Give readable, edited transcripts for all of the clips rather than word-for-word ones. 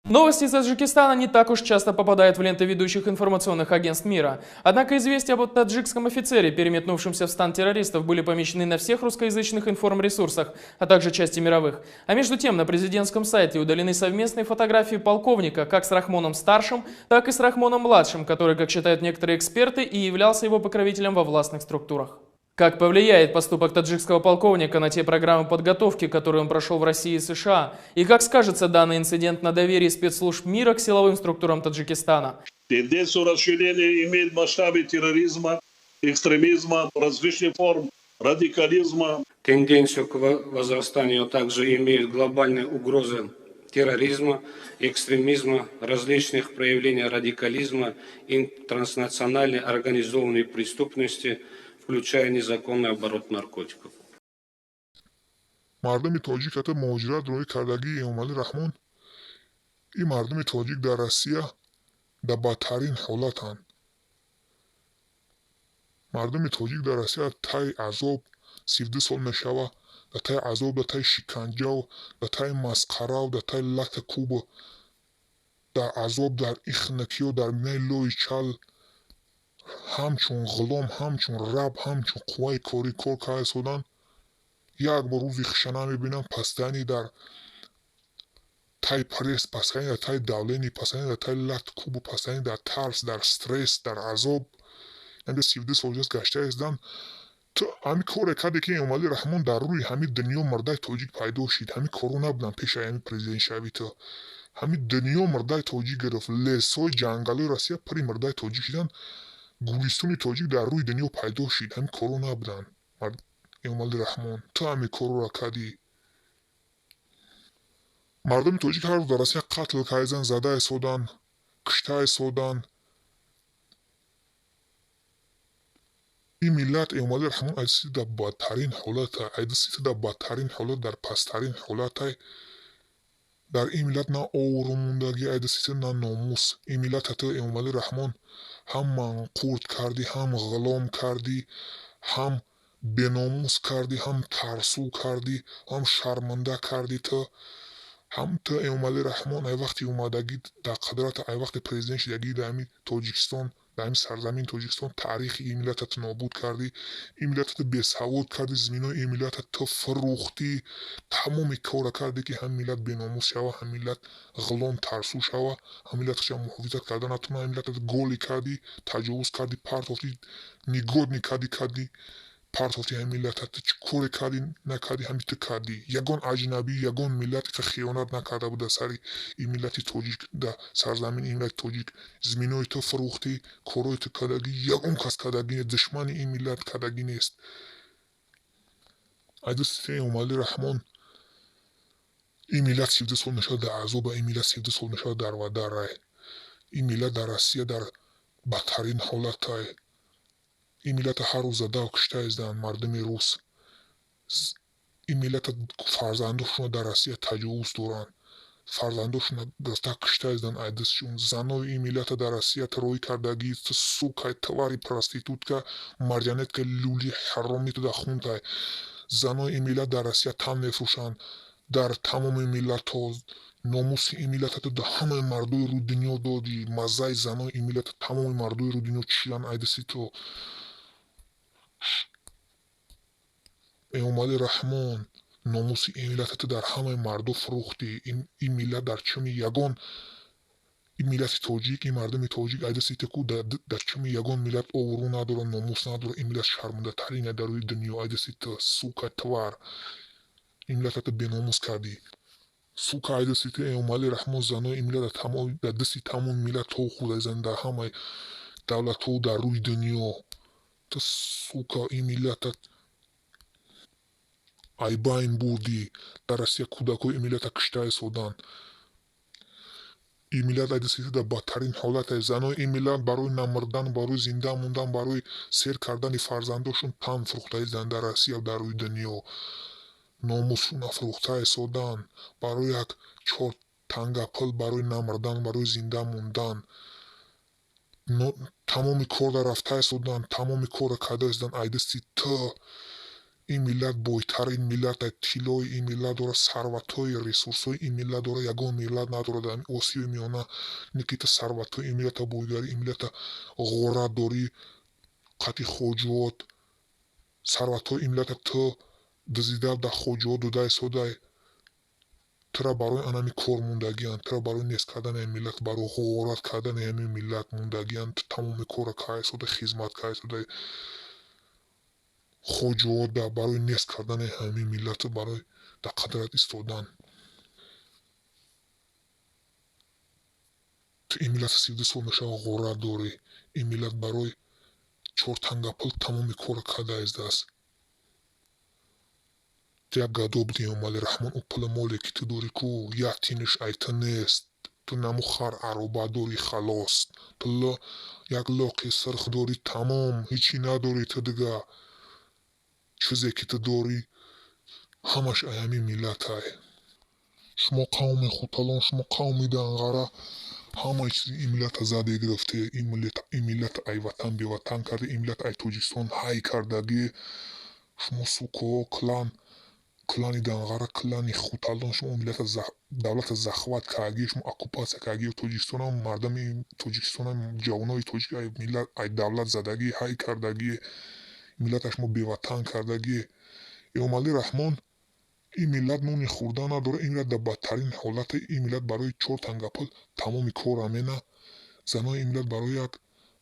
Новости из Таджикистана не так уж часто попадают в ленты ведущих информационных агентств мира. Однако известия об таджикском офицере, переметнувшемся в стан террористов, были помечены на всех русскоязычных информресурсах, а также части мировых. А между тем, на президентском сайте удалены совместные фотографии полковника как с Рахмоном-старшим, так и с Рахмоном-младшим, который, как считают некоторые эксперты, и являлся его покровителем во властных структурах. Как повлияет поступок таджикского полковника на те программы подготовки, которые он прошел в России и США? И как скажется данный инцидент на доверии спецслужб мира к силовым структурам Таджикистана? Тенденцию расширения имеет масштабы терроризма, экстремизма, различных форм радикализма. Тенденцию к возрастанию также имеют глобальные угрозы терроризма, экстремизма, различных проявлений радикализма и транснациональной организованной преступности, включая незаконный оборот наркотиков. Мардуми тоҷик ҳатто муҳоҷират роҳӣ кардагии Эмомалӣ Раҳмон, ин мардуми тоҷик дар Россия дар бадтарин ҳолатанд. Мардуми тоҷик дар Россия таи азоб 32 сол мешава, дар таи азоб, дар таи шиканҷав, дар таи масқарав, дар таи лата куб, дар азоб, дар ихнакиё, дар минаи лои чал ҳамчун ғулом, ҳамчун раб, ҳамчун қувваи корӣ кор карда истодан. Як бор рӯзи хиша намебинам, постоянно дар таи пресс, постоянно дар таи давление, постоянно дар таи лат кубу, постоянно дар тарс, дар стресс, дар азоб. Инҷа 32 сол ҷаст гашта истан. Ту ҳами коре карде, ки Эмомалӣ Раҳмон дар рӯи ҳами дунё мурдаи тоҷик пайдо шид. Ҳами коро набуданд пешаи ҳами президентшавӣ ту. Ҳами дунё мурдаи тоҷик гирифт, лесҳои ҷангалҳои Россия пури мурдаи тоҷик шиданд, гулистони тоҷик дар рӯи дунё пайдо шид. Ҳамин коро набуданд. Эмомалӣ Раҳмон, ту ҳамин корро кардӣ. Мардуми тоҷик ҳар рӯз дар Россия қатл карданд, зада истоданд, кушта истоданд. Ин миллат, Эмомалӣ Раҳмон, айдиси дар бадтарин ҳолата, айдиси ту дар бадтарин ҳолат, дар пасттарин ҳолатай. Дар ин миллат на обрӯ мондагӣ, айдиси ту, на номус. Ин миллата ту, Эмомалӣ Раҳмон, ҳам манқурт кардӣ, ҳам ғулом кардӣ, ҳам беномус кардӣ, ҳам тарсу кардӣ, ҳам шарманда кардӣ ту. Ҳам ту, Эмомалӣ Раҳмон, ай вақти омадагӣ дар қудрат, ай вақти президент шидагӣ дар ҳамин Тоҷикистон, дар ҳамин сарзамини Тоҷикистон, таърихи ин миллата ту нобуд кардӣ, ин миллата ту бесавод кардӣ, зиминои ин миллата ту фурӯхтӣ, тамоми корро кардӣ, ки ҳамин миллат беномус шава, ҳамин миллат ғулом тарсу шава, ҳамин миллат худша муҳофизат карда натавона, ҳамин миллата голӣ кардӣ, таҷовуз кардӣ, партофтӣ, негодный кардӣ, партофтӣ ҳамин миллата. Ту чӣ коре кардӣ, накардӣ, ҳамин ту кардӣ. Ягон аҷнабӣ, ягон миллат ки хиёнат накарда буд дар сари ин миллати тоҷик, дар сарзамини ин миллати тоҷик. Зиминои ту фурӯхтӣ, корҳои ту кардагӣ, ягон кас кардагӣ нест, душмани ин миллат кардагӣ нест. Айдиси Эмомалӣ Раҳмон, ин миллат 32 сол мешавад дар азоба, ин миллат 32 сол мешавад дар вадарай. Ин миллат дар Россия дар бадтарин ҳолатай. Ин миллата ҳар рӯз задаву кушта изданд мардуми рус. Ин миллата фарзандошонро дар Россия таҷовуз доранд, фарзандошонро гирифта кушта изданд айдисшон. Занои ин миллата дар Россия роҳӣ кардагӣ, ту сука, тварь, проститутка, марионетка, люли ҳароми ту дар хунтай. Занои ин миллат дар Россия тан мефурӯшанд дар тамоми миллатҳо. Номуси ин миллата ту дар ҳамаи мардои рӯи дунё додӣ. Маззаи занои ин миллата тамоми мардои рӯи дунё чидан айдиси ту. Эмомалӣ Раҳмон, номуси ин миллата ту дар ҳамаи мардо фурӯхтӣ. Ин миллат дар чуми ягон, ин миллати тоҷик, ин мардуми тоҷик айдиси ту ку дар чуми ягон миллат обрӯ надорад, номус надорад. Ин миллат шармандатарин дар рӯи дунё айдиси ту, сука, тварь. Ин миллата ту беномус кардӣ, сука. Айдиси ту, Эмомалӣ Раҳмон, занои ин миллат дар дасти тамоми миллатҳо хӯрда изанд, дар ҳамаи давлатҳо дар рӯи дунё. Ту, сука, ин миллата айбайн бурдӣ. Дар Россия кӯдакҳои ин миллата кушта истоданд. Ин миллат айдиси ту дар бадтарин ҳолате. Занои ин миллат барои намурдан, барои зинда мондан, барои сер кардани фарзандошон тан фурӯхта изданд дар Россия, дар рӯи дунё. Номусшона фурӯхта истоданд барои як чор танга пул, барои намурдан, барои зинда мондан. Тамоми корро рафта истоданд, тамоми корро карда истоданд айдисти ту. Ин миллат бойтарин миллат, тиллои ин миллат дорад, сарватҳои, ресурсҳои ин миллат дорад, ягон миллат надорад дар Осиёи Миёна. Не ки ту сарватҳои ин миллата, бойгарии ин миллата ғорат дорӣ, қати хоҷиот сарватҳои ин миллата ту дузида дар хоҷиот дода истодай. Тура барои анами кор мондагианд, тура барои нест кардани ҳамин миллат, барои ғорат кардани ҳамин миллат мондагианд. Ту тамоми корро карда истодай, хизмат карда истодай хоҷиода барои нест кардани ҳамин миллату барои дар қадрат истодан. Ту ин миллата 32 сол мешавад ғорат дорӣ. Ин миллат барои чор танга пул тамоми корро карда истааст. Ту як гадо будӣ, Эмомалӣ Раҳмон. Ӯ пулу моле ки ту дорӣ ку, як тиниш ай ту нест. Ту наму хар ароба дорӣ, халос. Ту як лоқи сирх дорӣ, тамом, ҳечӣ надорӣ ту дига. Чизе ки ту дорӣ, ҳамаш ай ҳамин миллатай. Шумо қавми хуталон, шумо қавми данғара, ҳамаи чизи ин миллата заде гирифте, ин миллата ай ватан беватан карде, ин миллата ай Тоҷикистон ҳай кардагӣ. Шумо сукоҳо, клани данғара, клани хуталон, шумо миллата, давлата захват кардагӣ, шумо оккупатсия кардагӣ Тоҷикистонам, мардами Тоҷикистонам, ҷавонои тоҷик ай миллат, ай давлат задагӣ, ҳай кардагӣ, миллата шумо беватан кардагӣ. Эмомалӣ Раҳмон, ин миллат нони хӯрдан надорад, ин миллат дар бадтарин ҳолате, ин миллат барои чор танга пул тамоми корра мена. Занои ин миллат барои як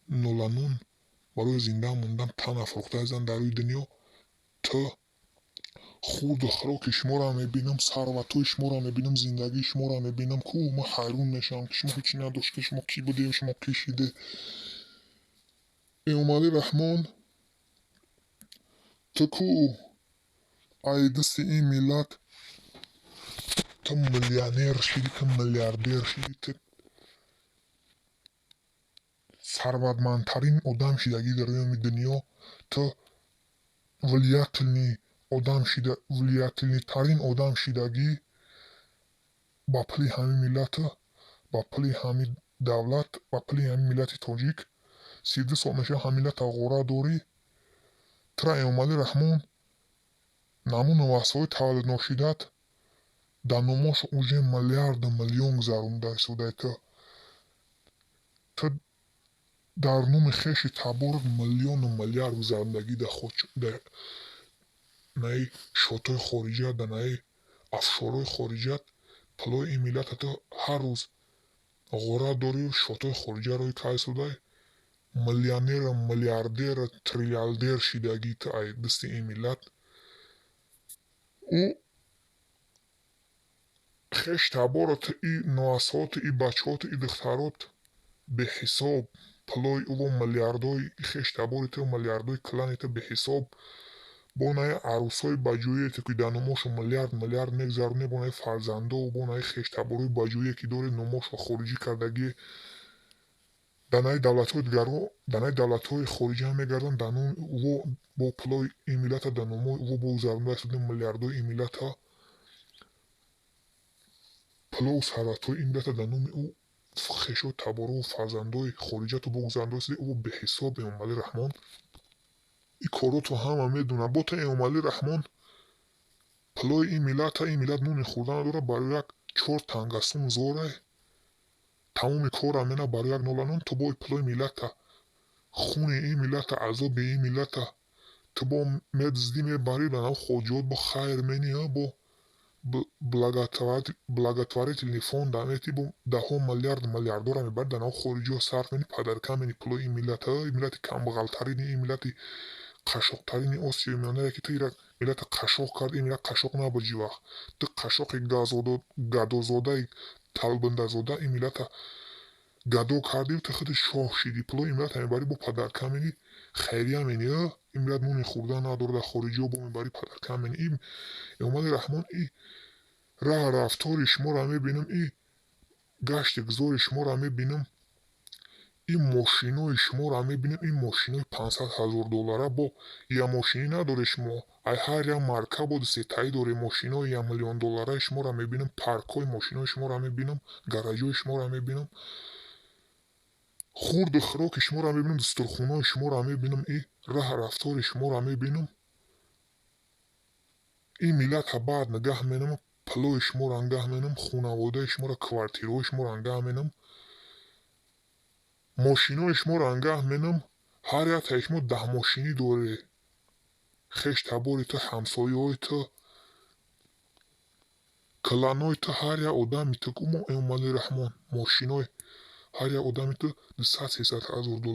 нола нун, барои зинда мондан тан афрӯхта ҳастанд дар рӯи дунё. Ту хурду хӯроки шуморо мебинам, сарватҳои шуморо мебинам, зиндагии шуморо мебинам, ку ман ҳайрон мешавам, ки шумо ҳечӣ надоштед, шумо кӣ будед, шумо кӣ шидед. Эмомалӣ Раҳмон, ту ку ай дасти ин миллат ту миллионер шидӣ, ту миллиардер шидӣ, ту сарватмандтарин одам шидагӣ дар рӯи дунё, ту влиятельный одам шида, влиятельныйтарин одам шидагӣ ба пули ҳамин миллату, ба пули ҳамин давлат, ба пули ҳамин миллати тоҷик. 32 сол мешавад ҳамин миллата ғорат дорӣ. Тура, Эмомалӣ Раҳмон, намуну васфҳои таваллудношидат дар номош уже миллиарду миллион гузаронида истодаи. Ту дар номи хеши таборат миллиону миллиард гузарондагӣ дар наи шотҳои хориҷиат, дар наи офшорҳои хориҷиат. Пулҳои ин миллата ту ҳар рӯз ғорат дорию шотҳои хориҷия рӯй карда истодаи. Миллионеру миллиардеру триллиардер шидагӣ ту ай дасти ин миллат. Ӯ хеш таборат, и нуасҳоти, и бачаҳоти, и духтарот беҳисоб пулҳои ӯ, миллиардҳои хеш табори ту, миллиардҳои клани ту беҳисоб. Бо наи арӯсҳои баҷоие ки дар номошон миллиард миллиард мегузаронед, бо наи фарзандо, бо наи хештаборҳои баҷоие ки доред, номошро хориҷӣ кардагӣ, дар наи давлатҳои дигарҳо, дар наи давлатҳои хориҷӣ ҳам мегарданд, дар номи ӯ бо пулҳои ин миллата дар номои ӯ бо гузаронида истодаем миллиардҳои ин миллата, пулҳову сарватҳои ин миллата дар номи ӯ хешу табору фарзандои хориҷиату бо гузаронида истодаи ӯ беҳисоб. Эмомалӣ Раҳмон, ин коротро ҳама медонад. Бо ту, Эмомалӣ Раҳмон, пулҳои ин миллата, ин миллат нони хӯрдан надорад, барои як чор танга сум зорай тамоми корра мена, барои як нола нон. Ту бо пулҳои миллата, хуни ин миллата, азоби ин миллата ту бо медуздӣ, мебарӣ ба нав хоҷиот, бо хайр менӣ, бо благотворительный фонд метӣ, бо даҳҳо миллиард миллиардҳоро мебарӣ дар нав хориҷиҳо сарф менӣ, падарка менӣ пулҳои ин миллата. Ин миллати камбағалтарини, ин миллати қашшоқтарини Осиёи Миёнае ки ту ира миллата қашшоқ кард, ин миллат қашшоқ набуд ҳеҷ вақт. Ту қашшоқи гадозодаи талбандазода ин миллата гадо кардию ту худи шоҳ шидӣ. Пулҳои ин миллата мебарӣ, бо падарка менӣ, хайрия менӣ. Ин миллат нони хӯрдан надорад, дар хориҷиҳо бо мебарӣ, падарка менӣ. Ин Эмомалӣ Раҳмон, и раҳ рафтори шуморо мебинам, и гашти гузори шуморо мебинам, ин мошинои шуморо мебинам, ин мошинои 500 000 доллара. Бо я мошинӣ надоред шумо, ай ҳар як марка бо сетаӣ доред. Мошинои 1 миллион доллараи шуморо мебинам, паркҳои мошинои шуморо мебинам, гаражҳои шуморо мебинам, хурду хӯроки шуморо мебинам, дастурхонаи шуморо мебинам, и раҳ рафтори шуморо мебинам. Ин миллатро баъд нигаҳ менам, пулои шуморо нгаҳ менам, хонаводаи шуморо, квартираҳои шуморо нгаҳ менам, мошинои шуморо нгаҳ менам. Ҳар яктаи шумо 10 мошинӣ доред. Хеш табори ту, ҳамсояҳои ту, кланои ту, ҳар як одами ту, гумо Эмомалӣ Раҳмон, мошинои ҳар як одами ту 200-300 ҳазор доллар.